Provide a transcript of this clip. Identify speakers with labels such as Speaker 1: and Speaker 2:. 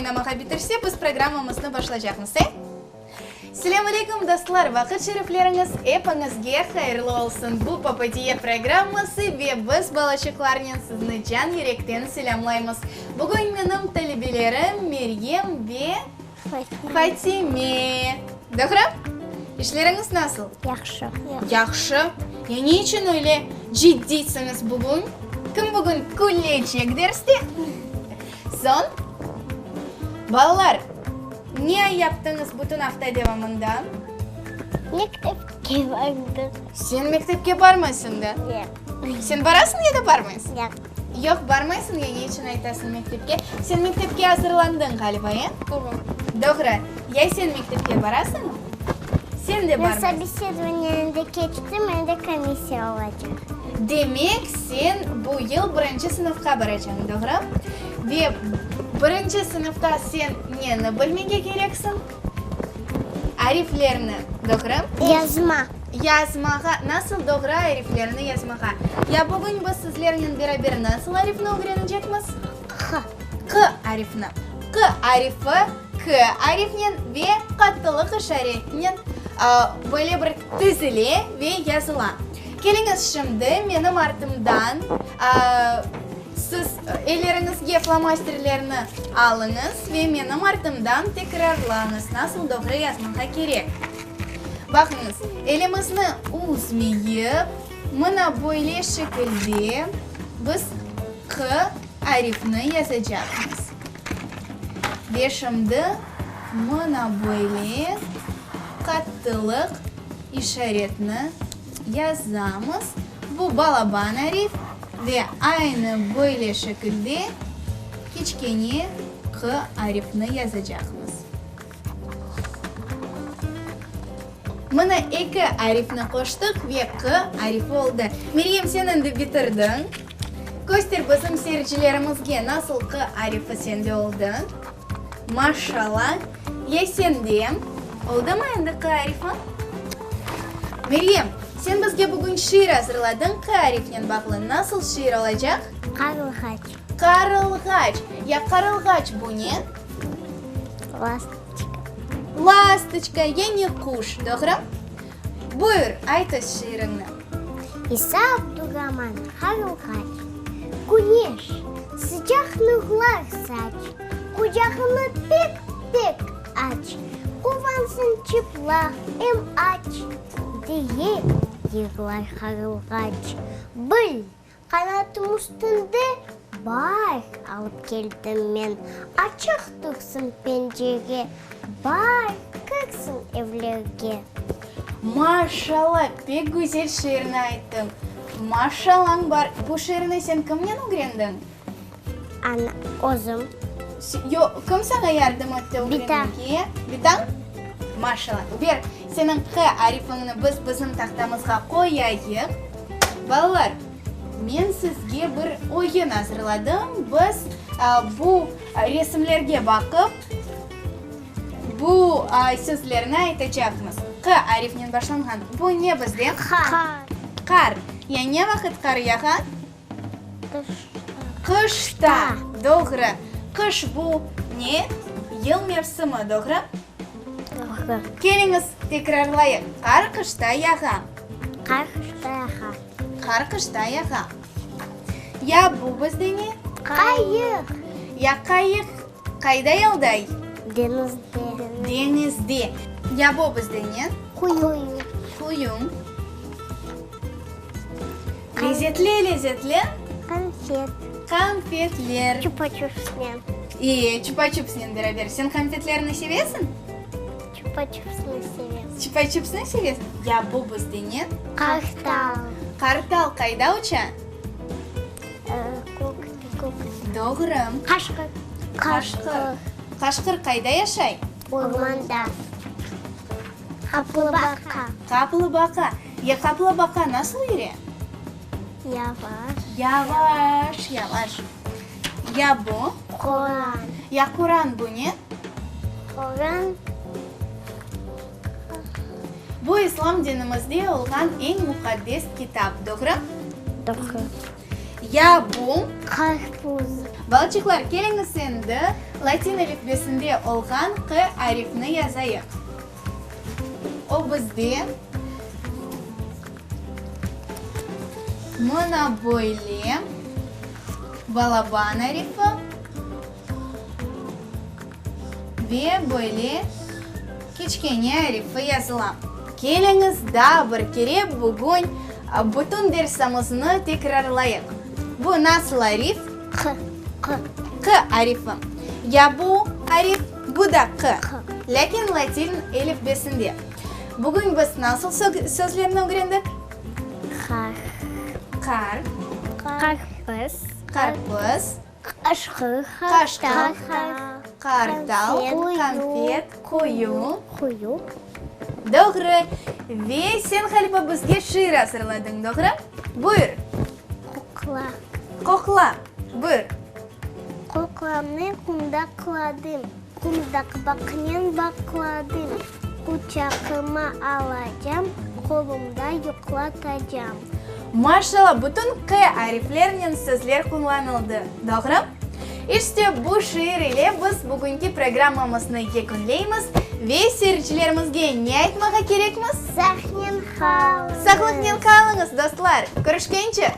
Speaker 1: oynamağa bitirse, biz programmamıznı başlaycaqmız, e? Selâm aleyküm, dostlar! Vaqıt şerifleriñiz epiñizge hayırlı olsun! Bu Papadiye programması ve biz balaçıqlarnen sizni can yürekten selâmlaymız. Bugün menim talebelerim Meryem ve Fatime. Doğru? İşleriñiz nasıl?
Speaker 2: Yahşı.
Speaker 1: Yahşı. Ya ne içün öyle ciddiysiñiz bugün? Kim bugün külecek derste? Soñ, balalar, ne yaptıñız bütün afta devamında?
Speaker 2: Mektepke bardıq.
Speaker 1: Sen mektepke barmaysıñ da?
Speaker 2: Yoq.
Speaker 1: Sen barasıñ ya da barmaysıñ?
Speaker 2: Yoq.
Speaker 1: Yoq, barmaysıñ, ya ne içün aytasıñ mektepke? Sen mektepke azırlandıñ, ğaliba, e?
Speaker 2: Evet.
Speaker 1: Doğru. Ya sen mektepke barasıñmı? Sen de barmaysıñ.
Speaker 2: Men sobesedovaniyeni de keçtim, endi komissiya olacaq.
Speaker 1: Demek, sen bu yıl birinci sınıfqa baracañ, doğru? Ve birinci sınıfta sen neni bilmege kereksiñ? Ariflerni, doğru?
Speaker 2: Yazma.
Speaker 1: Yazmağa, nasıl doğru ariflerni yazmağa. Ya bugün biz sizlernen beraber nasıl arifni ögrenecekmiz?
Speaker 2: Q.
Speaker 1: Q arifni. Q arifi K arifnen ve qattılıq işaretinen böyle bir tizile ve yazıla. Keliñiz şimdi menim artımdan siz elleriñizge flomasterlerni alıñız ve menim artımdan tekrarlañız, nasıl doğru yazmağa kerek. Baqıñız, elimizni üzmeyip, mına böyle şekilde biz Q arifni yazacaqmız. Ve şimdi mına böyle qattılıq işaretni yazamız. Bu balaban arif ve aynı böyle şekilde kiçkene Q arifni yazacaqmız. Mına eki arifni qoştıq ve Q arifi oldı. Meryem, sen endi bitirdiñ. Köster bizim seyircilerimizge, nasıl Q arifi sende oldı. Maşallah. Ya sende? Oldımı endi Q arifi? Meryem, sen bizge bugün şiir azırladıñ Q arifnen bağlı. Nasıl şiir olacaq?
Speaker 2: Qarılğaç.
Speaker 1: Qarılğaç. Ya qarılğaç bu ne?
Speaker 2: Lastoçka.
Speaker 1: Lastoçka, yani quş, doğru? Buyur, ayt öz şiiriñni.
Speaker 2: İsa Abduraman Qarılğaç. Küneş, sıcaq nurlar saç, Qucağını pek-pek aç, Quvansın çıplaq em aç, Deye yırlar qarılğaç. Bil, Qanatım üstünde baar alıp keldim men, Açıq tursın pencere, baar kirsin evlerge.
Speaker 1: Maşallah, pek güzel şiirni ayttıñ. Maşallañ bar. Bu şiirni sen kimnen ögrendiñ?
Speaker 2: Ana, özüm.
Speaker 1: Yoq, kim saña yardım etti ögrenmege?
Speaker 2: Bitam.
Speaker 1: Bitañ? Maşallah. Ber, seniñ Q arifiñni biz bizim tahtamızğa qoyayıq. Balalar, men sizge bir oyun azırladım. Biz bu resimlerge baqıp, bu sözlerni aytacaqmız. Q arifinen başlanğan. Bu ne bizde?
Speaker 2: Qar.
Speaker 1: Qar. Ya ne vaqıt qar yağa?
Speaker 2: Qışta.
Speaker 1: Qışta. Doğru. Qış bu ne? Yıl mevsimi, doğru?
Speaker 2: Doğru.
Speaker 1: Keliñiz, tekrarlayıq. Qar qışta yağa.
Speaker 2: Qar qışta yağa.
Speaker 1: Qar qışta yağa. Ya bu bizde ne?
Speaker 2: Qayıq.
Speaker 1: Ya qayıq qayda yalday?
Speaker 2: Deñizde.
Speaker 1: Deñizde. Ya bu bizde ne?
Speaker 2: Quyu.
Speaker 1: Quyu. Lezetli, lezetli.
Speaker 2: Qanfet.
Speaker 1: Qanfetler.
Speaker 2: Çupa-çupsnen.
Speaker 1: E, çupa-çupsnen beraber. Sen qanfetlerni sevesiñ?
Speaker 2: Çupa-çupsnı sevem.
Speaker 1: Çupa-çupsnı sevesiñ? Ya bu bizde ne?
Speaker 2: Qartal.
Speaker 1: Qartal qayda uça?
Speaker 2: Kökte, kökte.
Speaker 1: Doğru.
Speaker 2: Qaşqır.
Speaker 1: Qaşqır. Qaşqır qayda yaşay?
Speaker 2: Ormanda. Qaplıbaqa.
Speaker 1: Qaplıbaqa. Ya qaplıbaqa nasıl yüre?
Speaker 2: Yavaş.
Speaker 1: Yavaş, yavaş. Ya bu?
Speaker 2: Qoran.
Speaker 1: Ya qoran bu ne?
Speaker 2: Qoran.
Speaker 1: Bu İslam dinimizde olğan eñ muqaddes kitap, doğru?
Speaker 2: Doğru.
Speaker 1: Ya bu?
Speaker 2: Qarpuz.
Speaker 1: Balaçıqlar, keliñiz endi. Latin elifbesinde olğan Q arifni yazayıq. O bizde mına böyle balaban arifi ve böyle kiçkene arifi yazıla. Keliñiz, daa bir kere bugün bütün dersimizni tekrarlayıq. Bu nasıl arif?
Speaker 2: Q. Q.
Speaker 1: Q arifi. Ya bu arif? Bu da Q.
Speaker 2: Q.
Speaker 1: Lâkin latin elifbesinde. Bugün biz nasıl sözlerni ögrendik?
Speaker 2: Qar.
Speaker 1: Qar.
Speaker 2: Qarpız.
Speaker 1: Qarpız.
Speaker 2: Qaşqır.
Speaker 1: Qaşqır. Qartal. Konfet. Quyu.
Speaker 2: Quyu.
Speaker 1: Doğru. Ve sen, ğaliba, bizge şiir azırladıñ, doğru? Buyur.
Speaker 2: Qoqla.
Speaker 1: Qoqla. Buyur.
Speaker 2: Qoqlamnı qundaqladım, Qundaqbaqnen baqladım, Quçaqıma alacam, Qolumda yuqlatacam.
Speaker 1: Maşallah, bütün Q ariflernen sözler qullanıldı, doğru? İşte, bu şiir ile biz bugünki programmamıznı yekünleymiz ve seyircilerimizge ne aytmağa kerekmiz?
Speaker 2: Sağnen qalıñız!
Speaker 1: Sağlıqnen qalıñız, dostlar! Körüşkence!